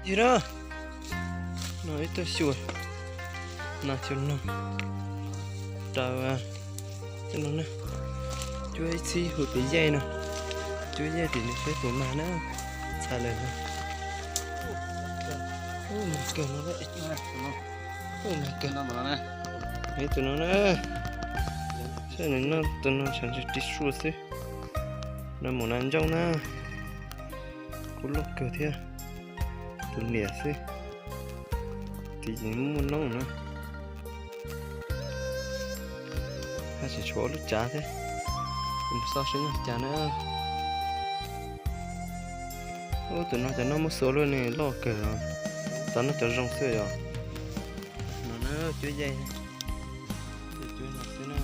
Yog na, no ib tug xyuas, no xyuas noog rau, cov no na, cuab ib txhib hu tus yaij no, cuab yaij tim nws peb puas mag na, txhais lawm no. Ub, mag kawg no, ub, mag kawg. Ib tug no na, saib nws noj tus no tshav ntswg ris sua xwb. No mus nas ncauj na, kub loj kawg thiab, tus niam xwb, tid ces muaj noob na. Haj tseem tshuav ob lub cav thiab, mus xauj seb noj cas na. Ub, tus no cov noj muaj xua luaj ne, loj kawg, tau noj cov zoo xwb yom. No na, cuab yaij, cuab no xwb na.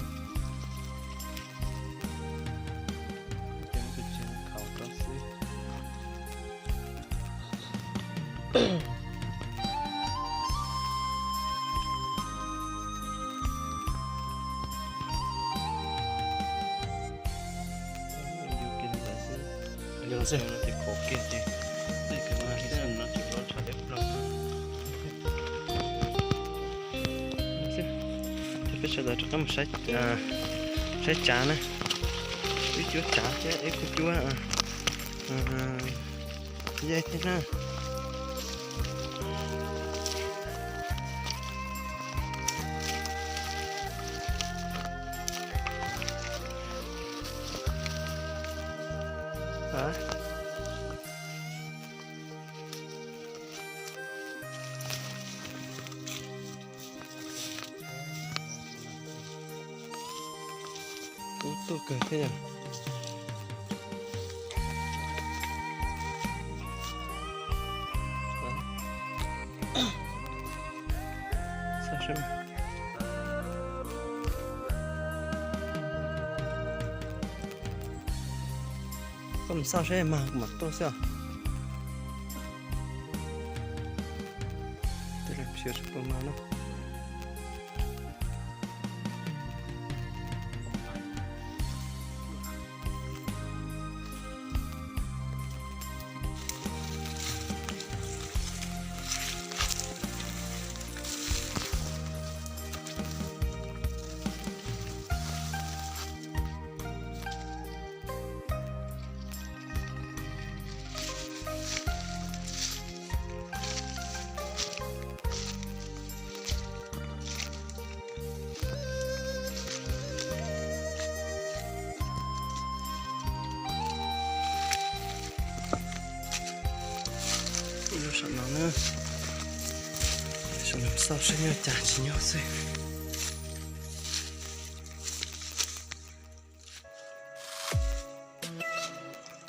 Ces muab tus tsev khaus rau xwb. Yog xwb, no ces khov kiag ces, no ces lov tshav liab ploog. Ces peb sawv daws rov qab mus saib, saib tsav na. Wb cuab tsav thiab wb kuj cuab yaij thiab na. Kub tuaj kawg thiab yom. Koj mus xauj seb mag kuv mam tuaj xwb os. Tej zaum tsis puas mag na. Ua saum no na, saum no xauj seb nyob cas tsis nyob xwb.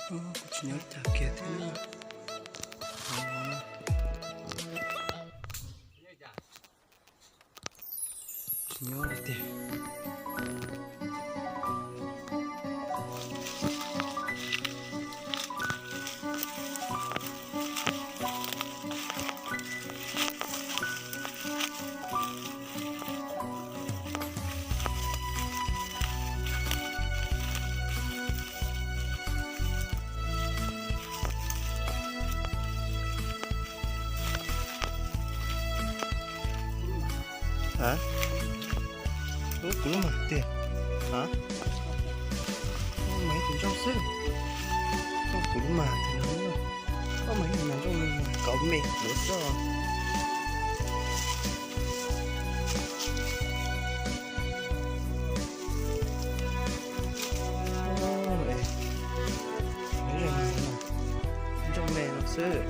Kuj tsis nyob cas kiag thiab na. Tsis nyob li tiag. A, ub, kuv lub mag tiag. A, mas ib tug ntsooj xwb. Ub, kuv lub mag tiag no. Ub, mas ib tug mas ntsooj kauv me lawm xwb. Ntsooj me no xwb.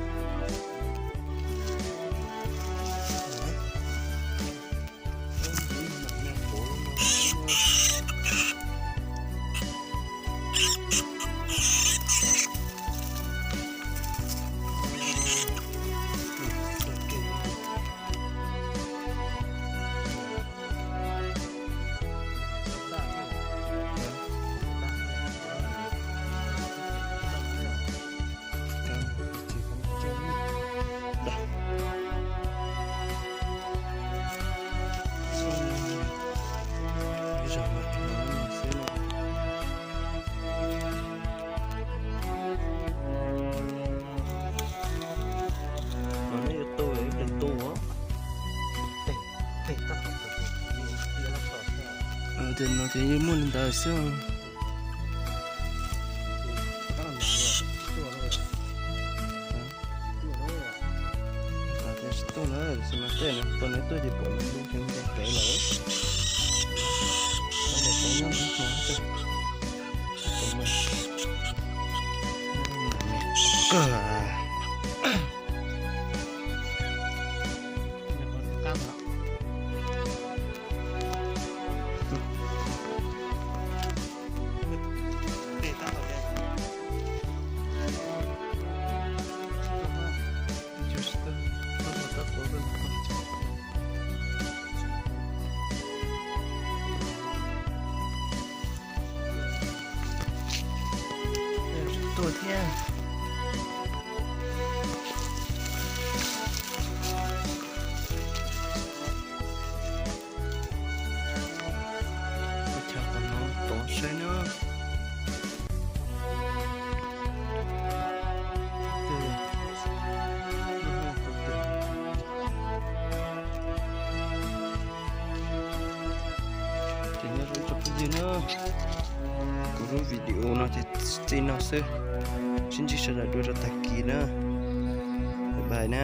Ces no ces yeej muaj li ntawd xwb. Tsis tuaj lawm, tab sis mas tej no tus nws tuaj ces pom nws nce pem lawm. Kawg. Tuaj thiab. Ua chaw qhov no tod saib na. Ces nyob zoo tsoom phooj ywg na, kuv lub video no ces txij no xwb, sib ntsib sawv daws dua rau tag kis na, bye bye na.